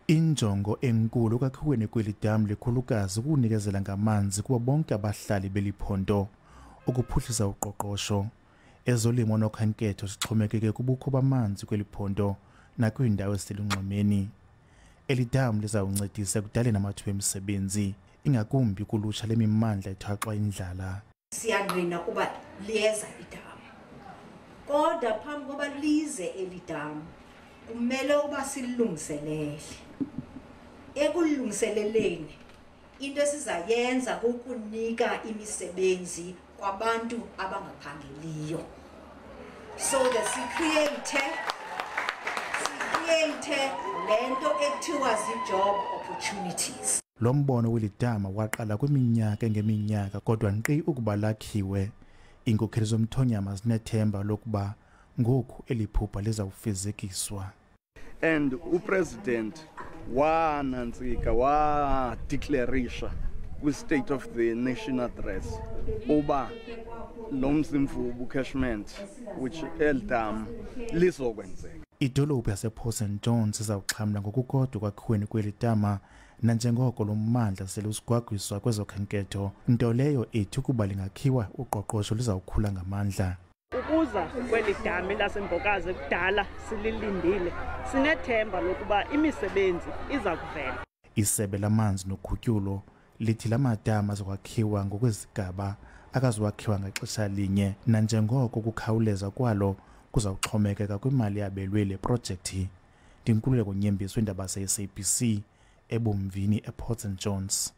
Injongo enkulu ekwakhiweni kweli damu likhulukazi kukunikezela ngamanzi kubo bonke abahlali beli phondo, ukuphuhlisa uqoqosho. Ezolimo nokhenketho zixhomekeke kubukho bamanzi kweli phondo nakwiindawo eziselunxwemeni. Eli damu lizawuncedisa ekudaleni amathuba emisebenzi, ingakumbi kulutsha lemimandla ethwaxwa indlala. Siyangqina ukuba liyeza idamu, kodwa phambi koba lize eli damu kumele uba sililungiselele. Ekulungiseleleni into esizayenza kukunika imisebenzi kwabantu abangaphangeliyo, so that si-create le nto ekuthiwa zii-job opportunities. Lo mbono weli dama waqala kwiminyaka engeminyaka, kodwa nkqi ukuba lakhiwe. Iinkokheli zomthonyama zinethemba lokuba ngoku eli phupha lizawufezekiswa. And upresident wanantsika wadeclarisha kwi-State of the Nation Address uba lo Mzimvubu catchment, which eldam, lizokwenzeka. Idolophu yasePort St Johns izawuxhamla ngokukodwa ekwakhiweni kweli dama, nanjengoko lo mmandla sele usigwagwiswa kwezokhenketho, nto leyo ithi ukuba lingakhiwa uqoqosho luzawukhula ngamandla. Ukuza kweli dami laseMbokazi kudala sililindile, sinethemba lokuba imisebenzi iza kuvela. Isebe lamanzi nogutyulo lithi la madama azokwakhiwa ngokwezigaba, akazuwakhiwa ngaxesha linye, nanjengoko ukukhawuleza kwalo kuzawuxhomekeka kwimali eyabelwe le projekthi. Ndinkululeko Nyembisi, iindaba ze-SABC, eBomvini, ePort St Johns.